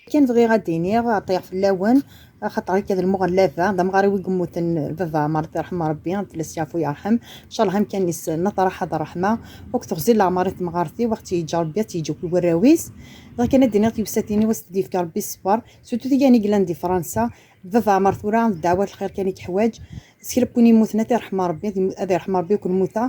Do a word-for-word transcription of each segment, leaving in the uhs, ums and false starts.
Kan bɣiɣ ad d-iniɣ, ɛṭiɣ fell-awen, axaṭer akka d lmuɣallaba, d amɣar-iw i yemmuten, baba Ɛmer, ad t-yerḥem Ṛebbi, ad t-yeɛfu yerḥem. Ncallah amkan-is n ṭṭraḥa d ṛṛeḥma, akked teɣzi n leɛmer i temɣart-iw, ad ɣ-tt-yeǧǧ Ṛebbi, ad tt-yeǧǧ akk i warraw-is. Bɣiɣ kan ad d-iniɣ, tiwsatin-iw ad s-t-id-yefk Ṛebbi ṣṣber, surtout tigawin i yellan di Fransa. Baba Ɛmer tura d ddeɛwat lxir kan i yeḥwaǧ. S kra n win yemmuten, ad t-yerḥem Ṛebbi, ad yem-, ad yerḥem Ṛebbi akk lmuta.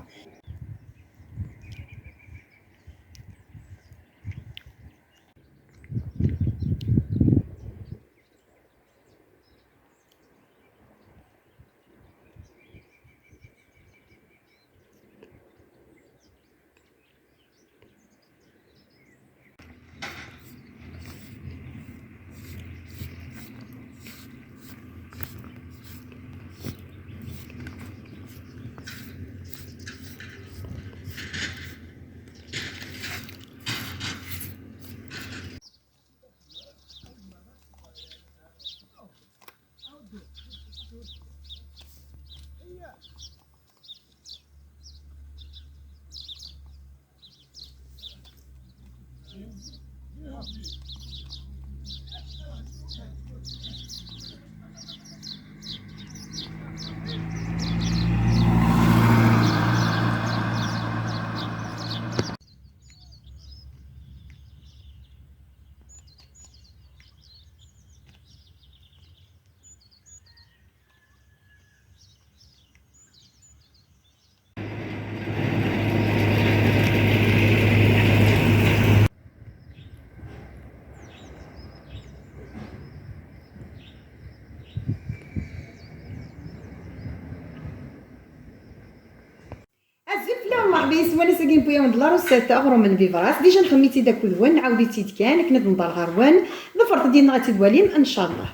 Azul fell-awen, merḥba yes-wen. Ass-agi newwi-awen-d laruset aɣrum n bibras. Dija nxemmem-itt-id akked-wen, nɛawed-itt-id kan akken ad nḍer ɣer-wen. Ḍefret-d yid-neɣ ad tt-id-twalim, ncallah.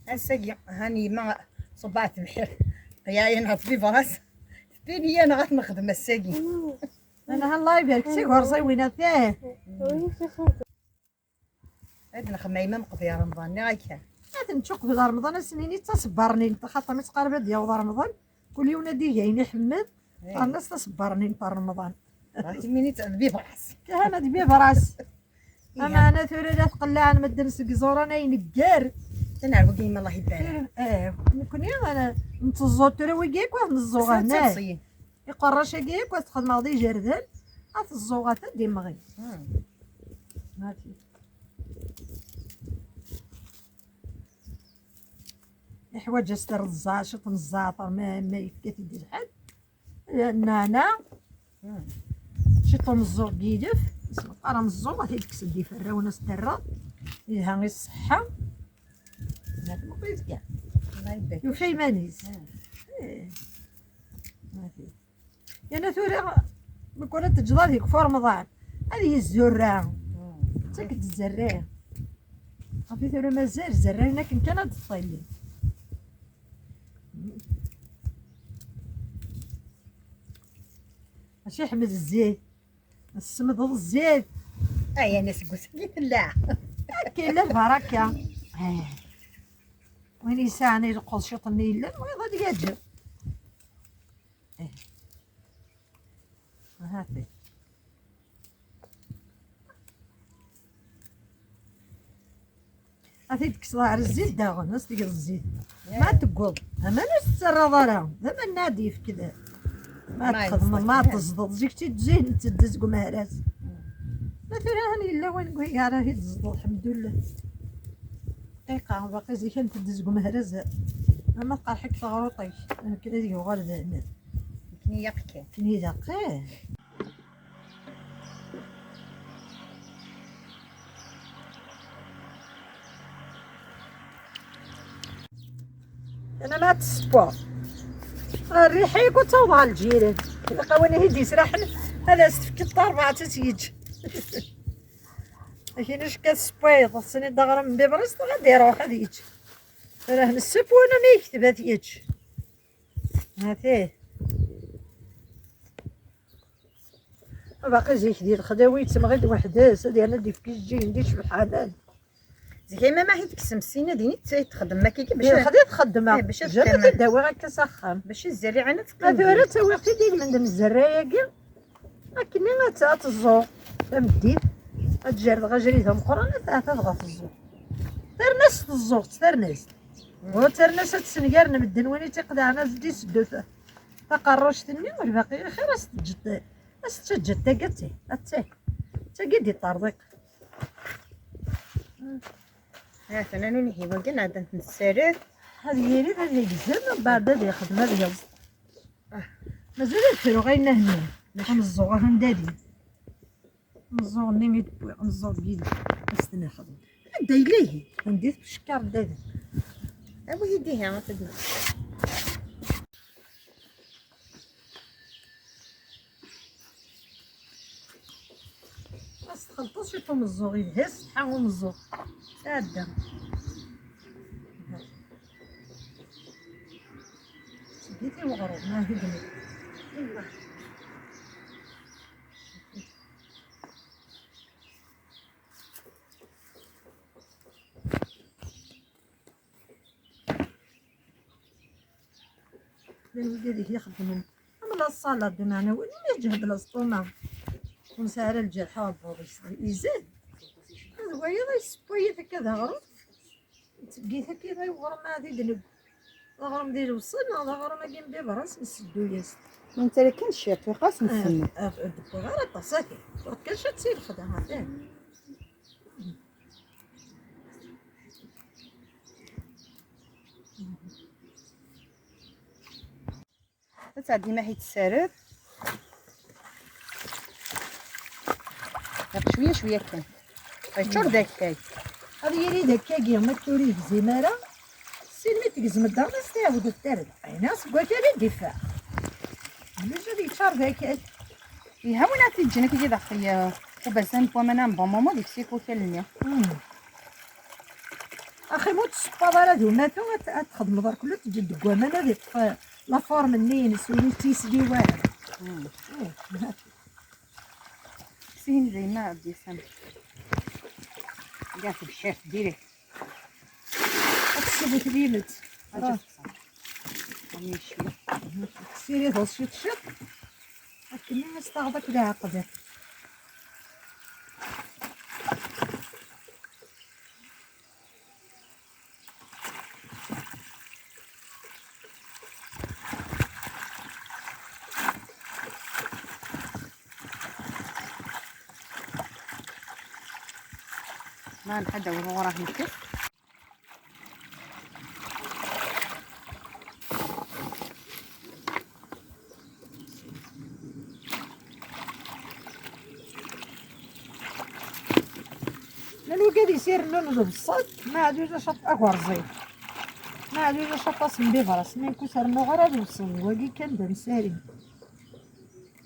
Ass-agi, hani yemma ṣubbeɛ tebḥirt, qyayen ɣef bibras. Tbin-iyi-aneɣ ad t-nexdem ass-agi. Ana, Allah ibarek, d tigerẓiwin, atah. Ad nexdem a yemma meqbel Remḍan, niɣ akka. Ad nečč uqbel Remḍan, ad s-nini d taṣebbart-nni, xaṭer mi tqareb ad d-yaweḍ Remḍan, kul yiwen ad d-ig ayen iḥemmel, eh, qqaren-as taṣebbart-nni n Remḍan. Ɣer timini d bibras. Kahana d bibras. Iha. Ameɛna tura la tqellaɛen medden seg iẓuran ay neggar. Ad neɛrew wagi yemma Allah ibarek. Eh, nekkni, eh, netteẓẓu tura wigi akk ad neẓẓu. Iqerrac-agi akk ad t-xedmeɣ d ijerden, ad t-ẓẓuɣ, ata d-imɣi. Hmm. Hati. Iḥwaǧ-as tireẓẓa, ciṭ n zzeɛter, ma, ma yefka-t-id lḥal. Nneɛna. Hmm. Ciṭ umeẓẓuɣ n yilef, ismeqqar ameẓẓuɣ, ad t-id-kksen d iferrawen, ad s-terreḍ. Yelha i ṣṣeḥḥa. Hati meqqrit kan. Allah ibarek. Yufa iman-is. Hmm. Eh. Hati. Yerna tura, mi kwan ad teǧǧeḍ ad yekfu Remḍan, ad yezzurra. Ttak-d zzerriɛ. Ɣef i tura mazal zzerriɛin akken kan ad d-ṭṭilin. Mačči ḥmed zzit. Tessemdeḍ zzit. Ay, ana seg usagi tella. Akka yella lbaraka. Eh. Win yesɛan ileqqeḍ ciṭ-nni yellan, wayeḍ ad yaǧer. Eh. Hati. Ad t-id-kkseḍ ɣer zzit daɣen, ad s-tgeḍ zzit. Ma teggeḍ, aman ur s-tettarraḍ ara, d aman ad d-yefk da. Ma txedmeḍ, ma teẓdeḍ, zik tt-id-, zik teddez deg umehraz. Ma tura han yella win n wigar ara t-id-teẓdeḍ, lḥemdullah. Dqiqa, baqi zik ad teddez deg umehraz. Ama tqerḥ-ik teɣruṭ-ik, akken ad yuɣal d aman. Akken ilaq kan. Akken ilaq, eh. Ana ma tessewweḍ. Rriḥ-ik ur ttaweḍ ɣer lǧiran. Ilaq win i d-yesraḥen ad as-tefkeḍ ṭarbaɛt ad t-yeǧǧ. Akin acka tessewwayeḍ, tessen-id aɣrum n bibris, dɣa ad iruḥ ad yeǧǧ. Rah nesseww win ma yekteb ad t-yeǧǧ. Hati. Baqi zik di lexlawi yettmɣi-d weḥd-s, ad yerna ad d-yefk ijeǧǧigen d icebḥanen. Zik ay mama i teksem ssin ad ini txeddem akka bac. Di lexdi txeddmeɣ. Eh, bac ad jerra txeddem. Ad t-id-awiɣ akka s axxam. Bac zzerriɛa ad teqqim. Ma tura ttawiɣ-t-id i lmend n zzerriɛa-agi. Akken ad tt-, ad teẓẓu tameddit. Ad jerdeɣ ajrid ameqqran, ad t-, ad t-aɣeɣ teẓẓuɣ. Terna-s teẓẓuɣ-tt, terna-s. Ur terna-s ad tesnegaren medden, win i tt-iqeḍɛen ad s-d-iseddu ta-, taqerruct-nni, ur baqi xir as-teǧǧeḍ, as-teǧǧeḍ tagi, ad tt-, ad tt-, tagi d-iṭerḍiq. Ha-t-an, anu nihi wagi, nɛedda nessared. Ad yiri, ad yegzem, mbeɛd ad yexdem, ad yeẓ. Mazal ad fruɣ ayen ahenni. Ameẓẓuɣ ahan dadi. Ameẓẓuɣ-nni i d-wwiɣ, ameẓẓuɣ n yid-, ad s-ten-ixdem. Anda yella ihi? Anda i tcekkareḍ dadi? Awi-yi-d ihi, a tadist. Ad s-txelṭeḍ ciṭ umeẓẓuɣ, yelha ṣṣeḥḥa umeẓẓuɣ. Sɛedda. Seg-it i weɣrum, ma d gma. Llan wigad i k-ixeddmen am la salade, meɛna win umi yeǧhed lesṭuma, ur nesɛi ara lǧerḥ uɛebbuḍ-is, izad. D wayeḍ yessewway-it akka d aɣrum, yetteg-it akka i weɣrum, ad d-neg d aɣrum di lewṣel neɣ d aɣrum-agi n bibras, nseddu-yas. Ma nettarra kan ciṭ, iqas nsemmet. Ah, ah, ur d-wwiɣ ara aṭas, ati. Wwiɣ kan ciṭ si lexda, atan. Ad tɛeddi ma hi tessared. Yak cwiya, cwiya kan. Yeččur d akay. Ad yili d akkagi, ma ur yegzim ara. Sin mi tgezmeḍ daɣen, ad s-tɛawdeḍ tarda. Ɛni seg wakal i d-iffeɣ? Mlic ad yeččur d akay. Yelha win ara t-yeǧǧen akkagi daxel, eh, ubazan n waman am bon moment, deg-s yak wakal-nni. Hmm. Axi ma ur tessewwaḍ ara d umatu, ad, ad txedmeḍ rkul, ad teǧǧeḍ deg waman ad iṭṭef, eh, la forme-nni-ines, ur yettisli wara. Hmm. Eh, umatu. Sin dayma ad d-yasam. Ǧǧiɣ tebcirt direct. Ad tessiwet limet. Ad ǧǧeɣ teqṣer. Rni cwiya. Tessirideḍ ciṭ ciṭ. Akken ad s-taɣeḍ akk leɛqed. ما نحدى وين راه نكف. Llan wigad i s-irennun d ubṣel, ma ɛad ulac aṭ-, agerẓi. Ma ɛad ulac aṭas n bibras, ma nekk ur s-rennuɣ ara d ubṣel, wagi kan d amsari.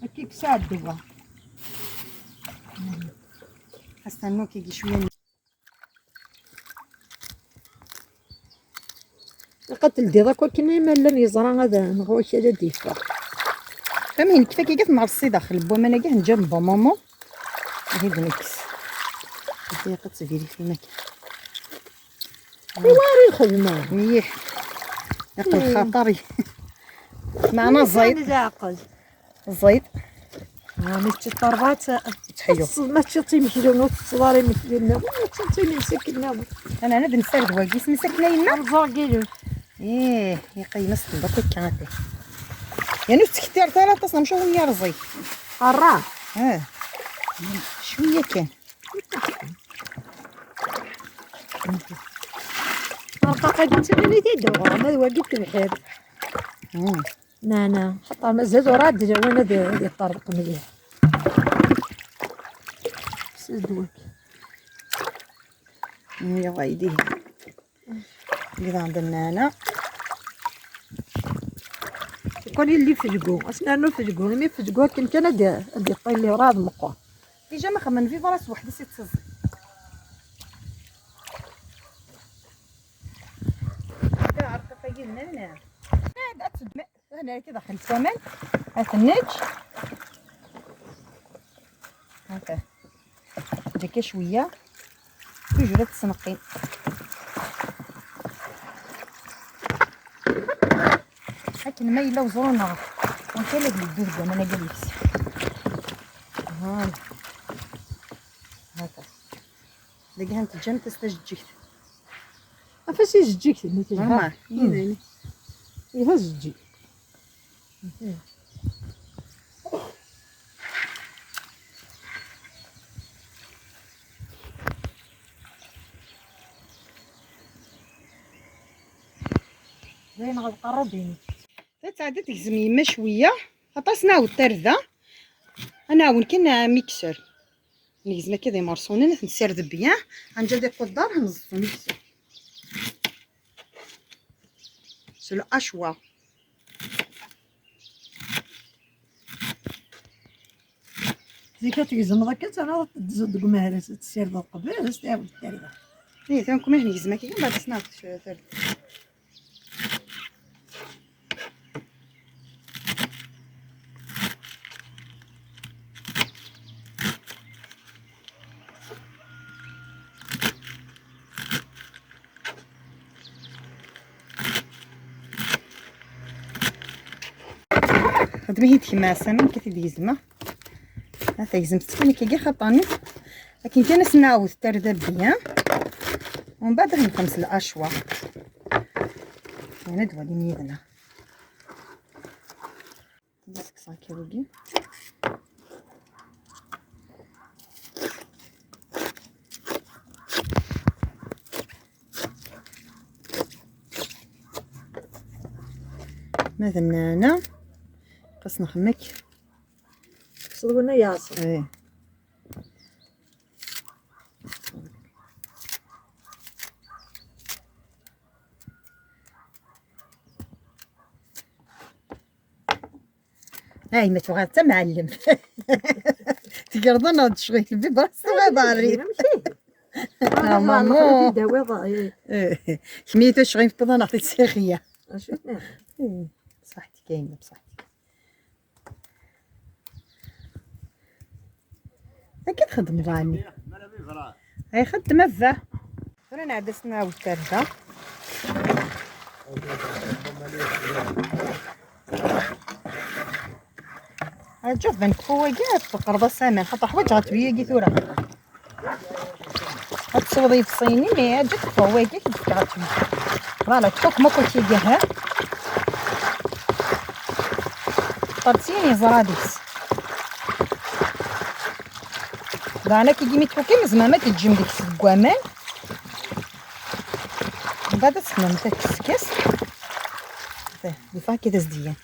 Akka i yesɛedda wa. Xas ternu kiki cwiya. Ilaq ad teldiḍ akk akken ma llan yeẓra ad neɣ wakal ad d-yeffeɣ. Am nekk tagi gat nɣer si daxel n waman-agi, nǧa n bon moment. Ihi d nekkes. Ihi ad tbiri fina kan. Iwa ara ixedmen. Mliḥ. Yeqqel xaṭer. Meɛna ẓayt. Leɛqel. Ẓayt. Ah, ma teččiḍ ṭerbat, tettḥeyyu. Teṭṭseḍ, ma teččiḍ imekli, ur teṭṭseḍ ara imekli-nni. Ma teččiḍ imensi-nni. Ana, ana ad nessared wagi, isem-is akken a yemma? Amẓur n yilu. Ih, yeqqim aseṭṭel akk akka ati. Yerna ur ttkettret ara aṭas, amcum yerẓi. Ṛṛa. Ah. Cwiya kan. Ṛqaqa-agi d tiɣilit i d-uɣeɣ, ma d wagi d tebḥirt. Mm. Nana, xaṭer mazal ur ɛad d lawan ad, ad yeṭṭerḍeq mliḥ. Seld waki. Yawa, aydi. Iḍan d nana. Kul yelli fedgu, ad s-nernu fedgu, imi fedgu akken kan ad, ad yeṭṭili, ur ɛad meqqer. Déjà ma xemmen vivre s weḥd-s itteẓẓi. Ad, ad teddem. Hna akka daxel s waman. Ad ten-neǧǧ. Haka. Ǧǧa kan cwiya. Tujjra tesneqqin. Akken ma yella uẓru-nneɣ. Amek ara d-yeddu deg waman-agi deg-s. Voilà. Haka. Dagi han teǧǧamt-as tajeǧǧigt. Afas i zeǧǧigt-nni telha. Normal. Hmm. Iha zeǧǧigt. Dayen ɣelqeɣ rrubini. Tettɛeddi tegzem yemma cwiya. Aṭas nɛawed tarda. Ad nɛawen kan, ah, mixeur. Negzem akka d imerṣunen, ad ten-nsired bien. Ɣanǧa d iquddar, ad neẓẓu mixeur. S le hachoir. Zik ad tgezmeḍ akka, ad ternuḍ ad tedzeḍ deg umehraz, ad tessirdeḍ qbel, ad s-tɛawed tarda. Ih, tura nekk ma negzem akka, mbeɛd ad s-nɛawed tarda. Xdem-iyi-d kemma, Sami, nekk ad t-id-gezmeɣ. Ha tegzem-tt kan akka xaṭani. Akken kan ad s-nɛawed tarda bien. Umbeɛd ad nexdem s le hachoir. Ad twalim yid-neɣ. Ad sekseɣ akka wigi. Ma d nneɛna, xas nexmek. Tekkseḍ winna yeɛṣer. Eh. Ay, ma tuɣal d tamɛellemt. Tegreḍ-aneɣ-d ccɣel, lbiba s tuɣal ḍarri. Amek ihi? Ah, maman. Ad d-tawiḍ, eh. Eh, kemmini tura ccɣel tewwiḍ-aneɣ-t-id s iɣeyya. Acu i tenniḍ? Eh, bṣaḥ-ik a yemma, bṣaḥ-ik. Akka txeddmeḍ, ɛni? Ay, xeddem a bba. Tura nɛedda s nɛawed tarda. Aǧǧ-aɣ da nekfu wagi, ad tqerḍ-as aman, xaṭer ḥwaǧeɣ tuyagi tura. Ad tesweḍ ibeṣṣiyen-nni, mais aǧǧ ad teffeɣ wagi, ad k-d-fkeɣ tuyagi. Voilà, tfukem akk akigi, ha? Xaṭer d tin yeẓra deg-s. Dan akigi mi tfukem, tzemrem ad teǧǧem deg-s deg waman. Mbeɛd ad txedmem takeskast. Des fois akka d as-d-yyan.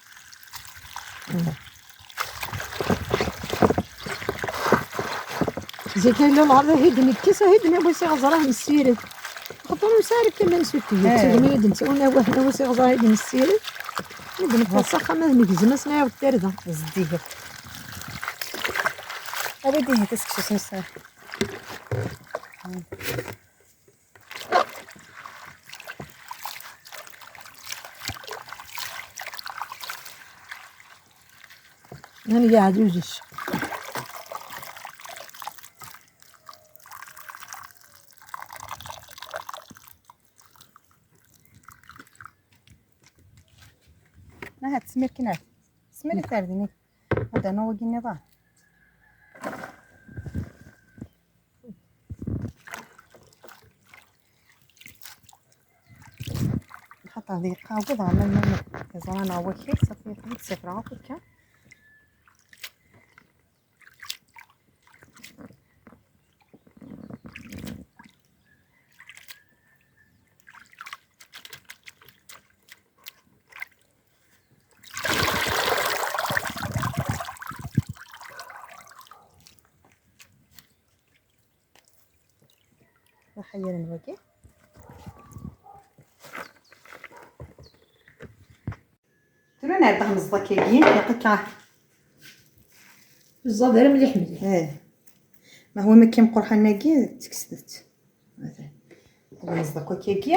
Zik ay llan ɣer ahid nekkes, ahid nawi s iɣeẓra nessired. Xaṭer ur nesɛi ara aman s utiyat. Eh. Segmi i d-nettawi awah nawi s iɣeẓra ahid nessired. Mi d-neffeɣ s axxam ad negzem, ad s-nɛiwed tarda. Zeddiget. Awi-d ihi taseksu s nessar. Nani yeɛduz-is. Ahat smir kan. Smir i tardin. Ad d-rnuɣ wagi nniḍen. Xaṭer di lqaɛa ugadeɣ ma llan iẓra neɣ wakal, ṣafi ad sifreɣ akk akka. Aḥeyyan n wagi. Tura nɛedda ɣer meẓḍa-agi, yaqqa-k. Ẓẓader mliḥ mliḥ. Eh. Ma huwa ma kan qurḥan-agi, tekkset-t. Ata. Ɣer meẓḍa-k wagi.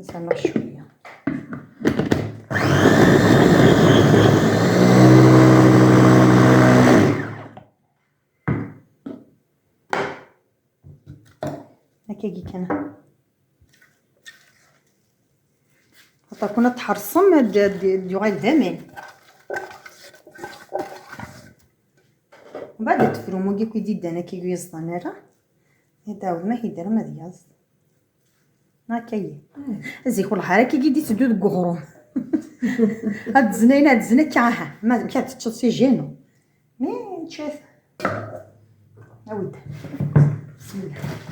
نستنى شوية. هكا كي كان. Takuna tḥersem ad d-, d-, d-yuɣal d aman. Mbeɛd ad tefrum wagi akk i d-iddan akka i ur yeẓḍan ara. Ad d-tɛawdem ad t-id-terrem ad yaẓ. Akka-yi. Zik wellah ara akka i d-itteddu deg uɣrum. Ad d-zzin ayen, ad d-zzin akka, aha. Ma amek ad teččeḍ si jinu. Mi ččet. Awi-d. Bismillah.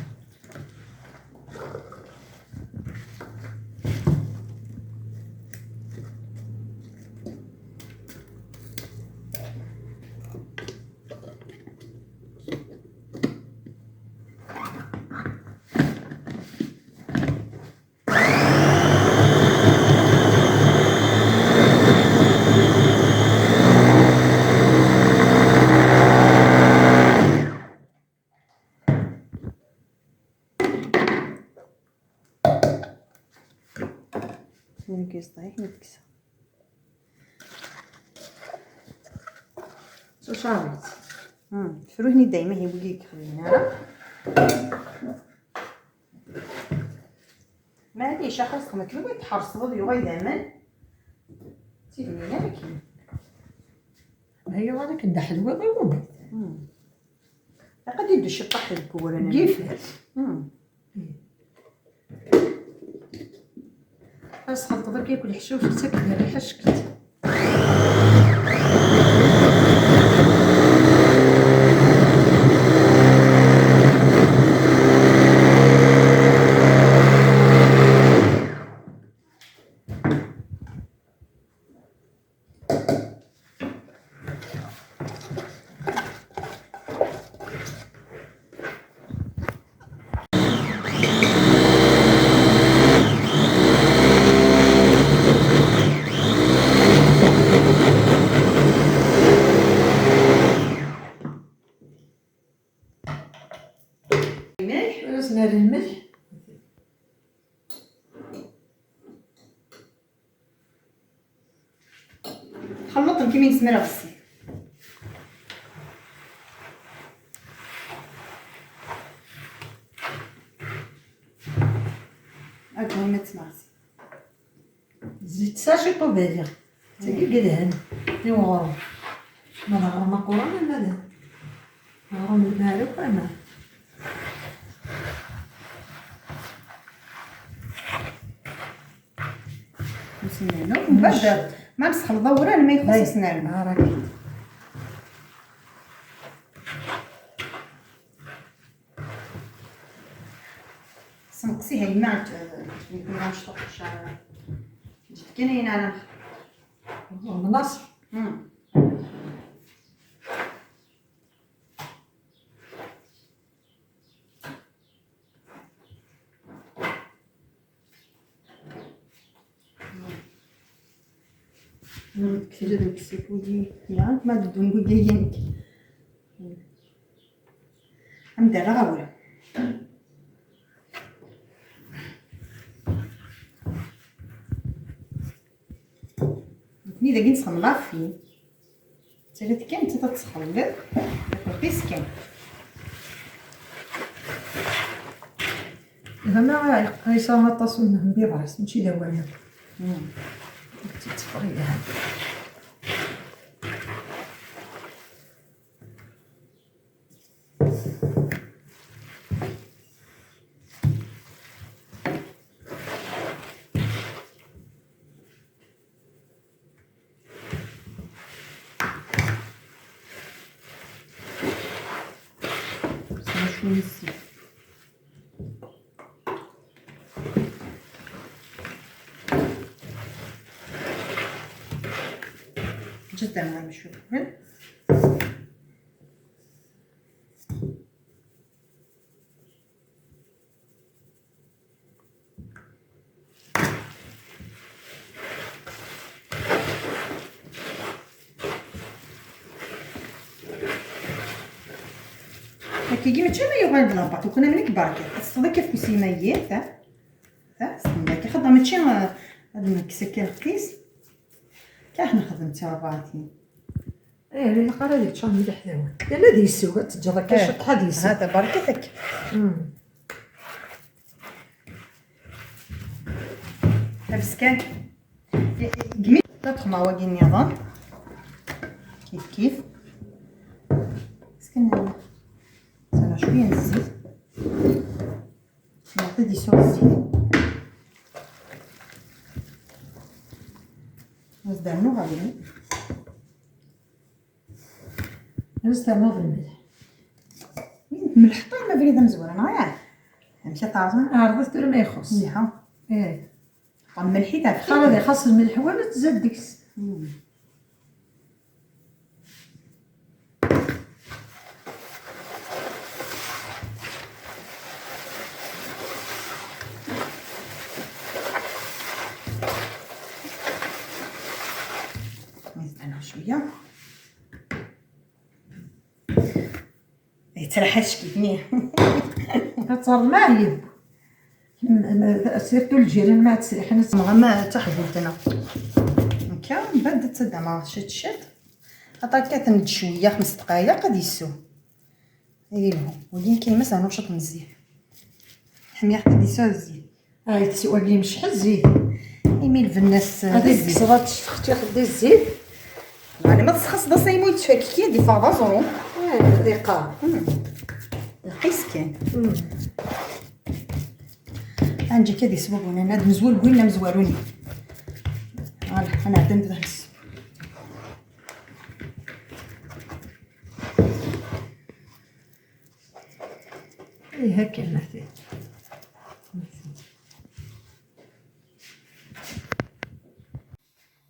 Nekk yesṭaḥ-ik ma teksa. Tucabit. Hmm, tefruḥni dayma hi wigi yexdmen ara. Maɛlic, axir txedmeḍ kra win tḥerṣeḍ ad yuɣal d aman. Tidmin ara kem. Ma yuɣal akken d aḥelwa d awubat. Hmm. Ilaq ad d-iddu ciṭṭaḥ deg wewran-agi. Yifat. Hmm. Ad sxelṭeḍ akka yakk leḥciwec, tettak-d rriḥa cekket. Lmelḥ. Ad as-nerr lmelḥ. Xelṭen kimi nesmar ɣef ssif. Ad d-hum ad tmeɣsi. Zzit sachet n uberriɣ. Tagi i yelhan i uɣrum. Ma d aɣrum aquran ama d aɣrum lmeɛruf ama. Mbaɛd ma nesxelḍ awran ma ixuṣṣ ad s-nernu. Senqes-iha yemma, nekni amecṭuḥ, ǧǧet kan ayen ara nexdem. Ḍemnas. Hmm. Kečč ad nkkes afudi. Ya, ma d-ddun wigi-inek. Am d-rreɣ awal. Nekni dagi nesxemmel ɣef yin. Ttalat kan, nettat ad txelleḍ. Aqerqis kan. Ihi ma yesɛa aṭas n bibras, mačči d awal akk. Hmm. Ad tt-teffeɣ yelhan. Acu yessi? جدا عم شوف. هكاكي ماشي انا يغان بلا باطو كنا منك بركه. تصدق كيف كسيمه يي تا تا صدق كي خدام ماشي. هاد المكسه كي رخيص. كاع نخدم ترباتي. ايه، اللي قرا لي تشان مليح داون. لا، لا، دي يسوى، تجرى كي إيه. شطحة دي يسوى. هذا بركتك. مم. لابس كان؟ Gmi la txemma wagi nniḍen. Kif kif. Skin. Sala شوية n zzit. Nɛṭi di sur zzit. Nzdernu ɣer Ad ternuḍ lmelḥ. Melḥ ṭṭir ma brid amezwar, neɣ yaɛ? Amek ad taẓem? Ɛerḍet tura ma ixuṣ. Iha. Eh. Ṭam melḥit ɣef xaṭi. Ad ixaṣ lmelḥ wala tzad deg-s. Hmm. Nzid-nneɣ cwiya. Yettraḥ acekk-nni. Ad termeɛ yib. Surtout lǧiran ma ttserriḥen ad semɣer ma d taḥbult-nneɣ. Akka, mbeɛd ad taddameɣ ciṭ ciṭ. Aṭakat n cwiya, xems dqayeq ad yessu. Ad yelhu. Wagi kan ma sɛan ciṭ n zzit. Ḥmiɣ-t ad yessu zzit. Ah, yettwali mecḥ zzit. Imi lbenna-s ad d-zzit. Tekkseḍ ad teččeḍ di zzit. Meɛna ma tesxaṣ d asaymu yettfakki ad yeffeɣ d aẓru. Ah, ad iqqar. Hmm. Lqis kan. Hmm. Anǧek ad yesbubun, ad nezwel win amezwaruni. Voilà, ad nɛeddi nebda. Ih, akka, a Mehdi.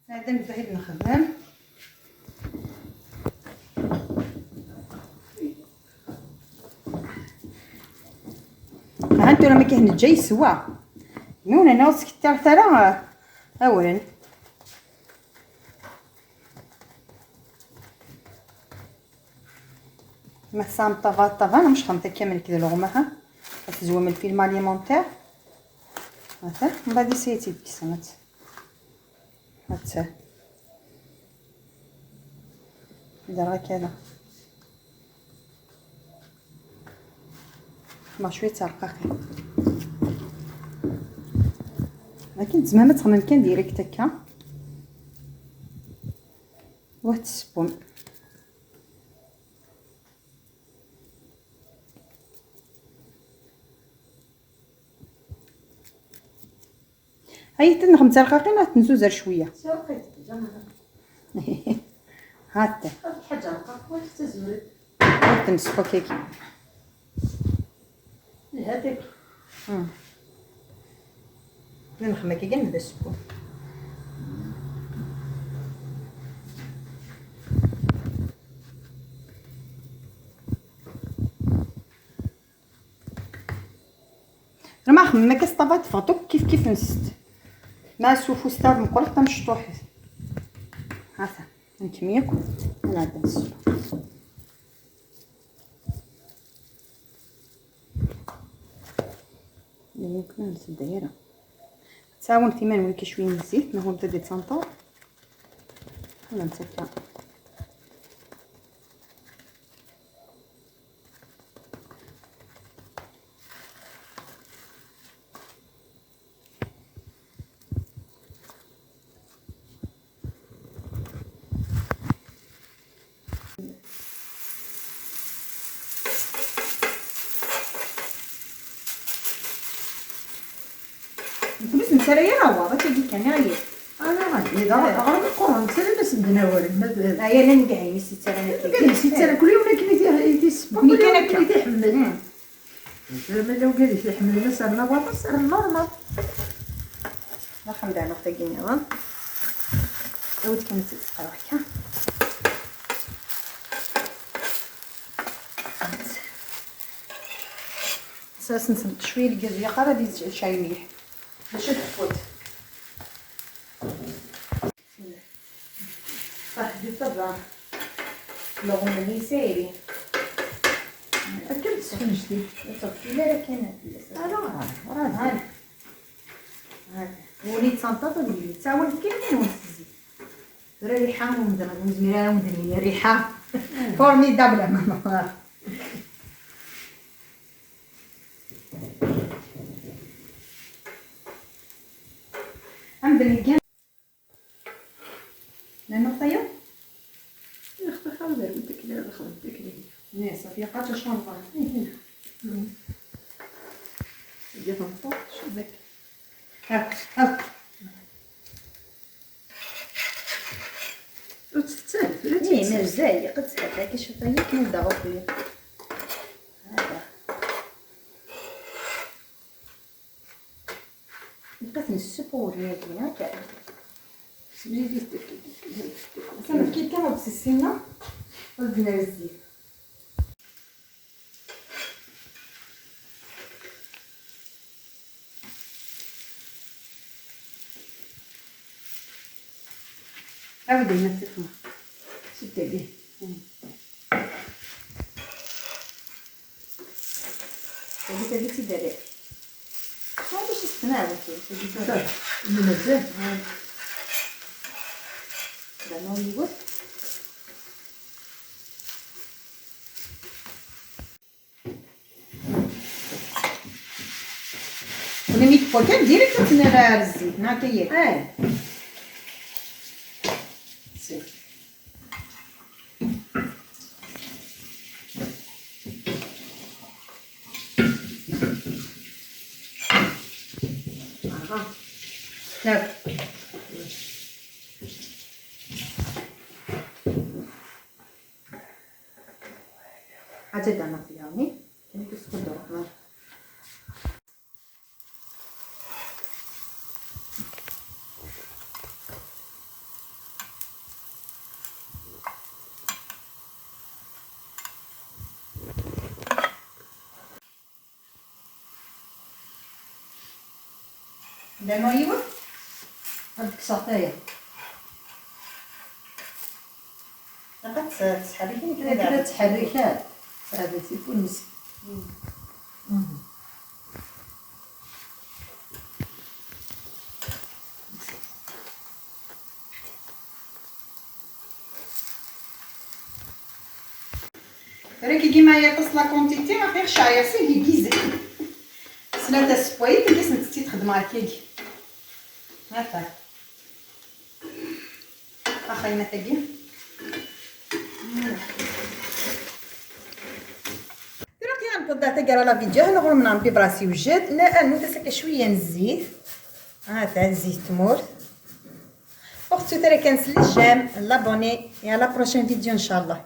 Nɛedda nebda ad nexdem. Ha tura ma kan neǧǧa yeswa. Mi ur nɛaw sektaret ara, ah, awren. Ma tesɛam ṭṭabɛa, ṭṭabɛa, mecxemt akka melk d lɣem, aha. Ad tezwem lfilm alimentaire. Ata, mbeɛd isayt id-kksemt. Ata. Derɣa kada. Ma cwiya d tarqaqin. Lakin tzemrem ad txemmem kan direct akka. Wa tessewwem. Ay tenɣem tarqaqin ad tenzuzer cwiya. Hatta. Lḥaǧa rqaqwa tettazuret. Ad tenseq akka. Hatak. Hmm. Nexdem akka kan d asewwi. Rma xemmem akka s ṭṭabɛa teffeɣ-d akk kif kif nsett. Ma s ufus tar meqqret tamecṭuḥit. Hata, nkemmel yakk, nɛedda nessu. Yakk ma nsedd ara. Ttɛawanet iman-nwen kan cwiya n zzit, ma hum tadi tsanṭer. Wala nettakka. Nekni ur nettarra ara awaḍ, akka kan i ɣ-yif. Ala, ɣer, ɣer meqqren, ttarran-asen-d awal. Ma d- Aya llan deg ɛin-is yettarran akka. Deg ɛin-is yettarran, kul yiwen akken i t-, i t-issewwa, kul yiwen akken i t-iḥemmel. Hmm. Ma llan wigad i t-iḥemmlen, ma sɛan awaḍ, sɛan normal. Daxel d aneɣ tagi nniḍen. Awit kan ad tt-id-teqreɣ akka. Sers-nsen cwiya lgaz yaqar ad yecɛel mliḥ. Bac ad tfut. Saḥbi ṭṭabɛa. Lɣum-nni yesɛiri. Akken tesfenǧdi. Ur ttɣeffil ara kan fell-as. Ala, ɣer, ɣer. Hadi. Hadi. Win yettaṭṭaf ad yili. Ttɛawanet kan yiwen s zzit. Tura riḥa, ur nezmir ara ad wen-d-nini riḥa. Formidable, a maman. Amdan yeggan. Nɛemmeɣ tayeḍ? Ixef xir d arwet akken ara nexdem akken. Ne, Safiya, qatt achangeɣ. Ihi. Ihi. Ihi, tameṭṭut, cebak. Hak, hak. Ur tt-tettaret, ur tt-tettaret. Mazal, iqeddset akka cwiṭ, akken ad d-aɣeɣ fell-i. Hada. Nqat nessefur yagi, akka. Semlili-t. Atan fki kan ad sessina, ad nerzi. Awi-d ayen ad tifeḍ. Seg dagi. Tagi, tagi d tiderrit. Maɛlic, s tnaɛut, tagi tura. Tura, mazal. Da, ma yiwet. Ula mi tewwa kan, direct ad tt-nerr ar zzit, neɣ akka yakk? Eh. Si. Aha. Yak. Ḥaǧa d-anaf yaɣni, kan i tusqudreḍ. Dama yiwet, ad kkseɣ taya. Ilaq ad tt-, ttḥerriken akken ad kra ɛedden. Ttḥerriken, ɛedden tifunes. Mhm. Tura kigi ma yeṭṭes la quantité, aqi ɣ ceɛyaṣ-agi yizrin. S tlata sefwayt, agi s netta i t-xedmeɣ akkagi. Ata. Axa yemma tagi. Tura aqi ɣ newweḍ ɣer taggara la vidéo, ɣur-m n Rebbi brasi wjed, la rnu tas akka cwiya n zzit. Ata, zzit tmurt. Ur ɣ-tettu ara kan s les j'aime, l'abonné, et à la prochaine vidéo, inchallah.